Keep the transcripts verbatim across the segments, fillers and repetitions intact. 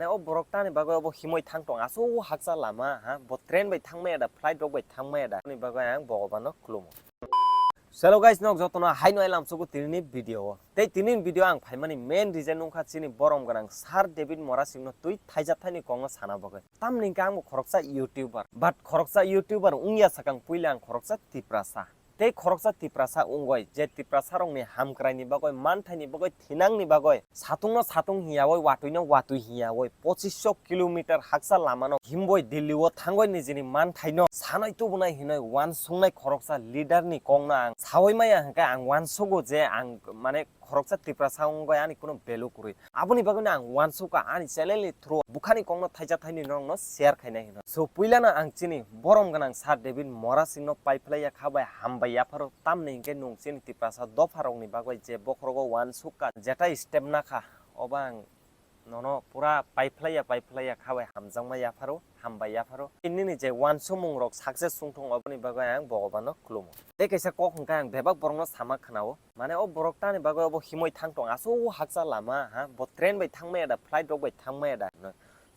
Nai o borok tani bagwi obo himoi thang tong, aswk haksa lama, ha? Bo train bai thang maya da, flight rok bai thang maya da? Ani bagwi ang Bhagwan no khulumo. Hello guys, nok jotono haino lamsugo tinini video o. Tei tinini video ang phaimani main reason wngkha chini borom gwnang Sir David Morasing no twi thaijak thaini kok no sana bagwi. Tamni hwnkhe ang bo khoroksa YouTuber, but khoroksa YouTuber wngya sakang puila ang khoroksa Tiprasa. Tei khoroksa Tiprasa wngwi, je Tiprasa rokni hamkraini bagwi, manthaini bagwi, thinangni bagwi, satungno satung hiyawi, watwino watwi hiyawi, pochisho kilometer haksa lamano himboi Delhi o thangwi nijini manthaino sanai tubunai hinwi uansuknai khoroksa leader ni kokno ang sawi maya hwnkhe ang uansugo je ang mane khoroksa Tiprasa wngwi ani kuno value kwrwi. Aboni bagwino ang uansukha ani channel ni through bukhani kokno thaisa thaini norokno share khainai hino. So puilano ang chini borom gwnang Sir David Morasing no paiphlai ya kha bai hambai yapharo, tamni hinkhe nwng chini Tiprasa dopha rokni bagwi je bokhorogo uansukha, jetai step nakha, obo ang nono pura paiphlai ya, paiphlai ya kha bai hamjakma yapharo, hambai yapharo. Nini je uansukmung rok success wngthung, oboni bagwi ang Bhagwan no khulumo. Tei kaisa kok hwnkhe ang bebak borokno sama khwnao, mane o borok tani bagwi obo himoi thang tong, aswk haksa lama, ha? Bo train bai thang maya da, flight rok bai thang maya da? Hwnwi.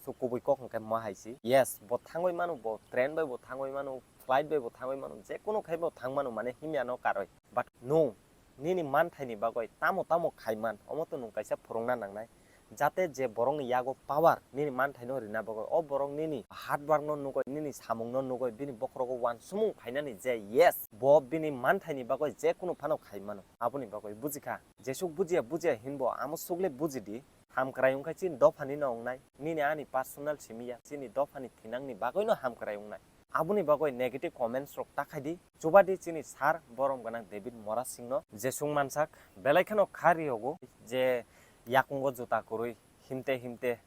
So kubui kok hwnkhe ma hai si? Yes, bo thangwi mano, bo train bai bo thangwi mano, flight bai bo thangwi mano, je kunu khai bo thang mano, mane himya no karwi. But no, nini manthaini bagwi tamo tamo khaiman, omo to nwng kaisa phwrwngna nangnai. Jate je borokni yago power nini manthaino rina bagwi, o borok nini hard work no nugwi, nini samungno nugwi, bini bokhorogo uansukmung phainani je yes, bo bini manthaini bagwi je kunu phano khai mano. Aboni bagwi bujikha, jesuk bujiya bujiya hinbo amo sukle bujidi, hamkrai wngkha chini dophani no wngnai, nini ani personal simi ya, chini dophani thinangni bagwi no hamkrai wngnai. Aboni bagwi negative comments rok ta khai di, chuba di chini sir borom gwnang David Morasing no. Jesung mansak belai kheno kha riyogo je yakungo juta kwrwi himte himte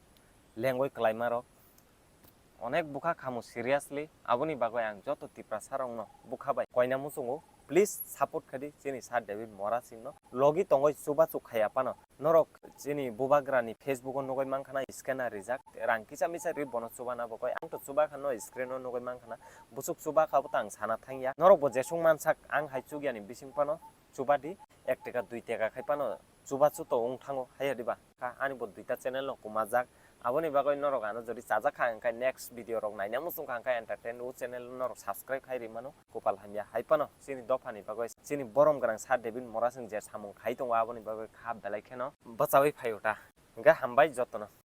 lengwi kwlaima rok. Onek bukha khamu seriously, aboni bagwi ang joto Tiprasa rokno bukha bai koina muchungo. Please support khadi chini Sir David Morasing no. Logi tongoi chubachu khaya phano. Norok chini bubagrani Facebook o nugui mankha na scanner rijak, rang kisa misa ri bono chubana bagwi. Ang to chubakha no screen o nugui mankha na. Buchuk chubakha bo tang sana thangya. Norok bo jesung mansak ang hai chugyani bising phano chubadi ek teka dui teka khai phano chubachu to wng thango hai diba. Kha ani bo duita channel no kumajak. Aboni bagwi norok ano jodi chajak kha hwnkhe next video rok naina muchung kha hwnkhe entertain o channel norok subscribe khai ri mano. Kopal hamya hai phano chini dophani bagwi chini borom gwnang Sir David Morasing je samung khai tongo aboni bagwi kha belai kheno bwchaui phaio ta. Hwnkhe hambai jotono.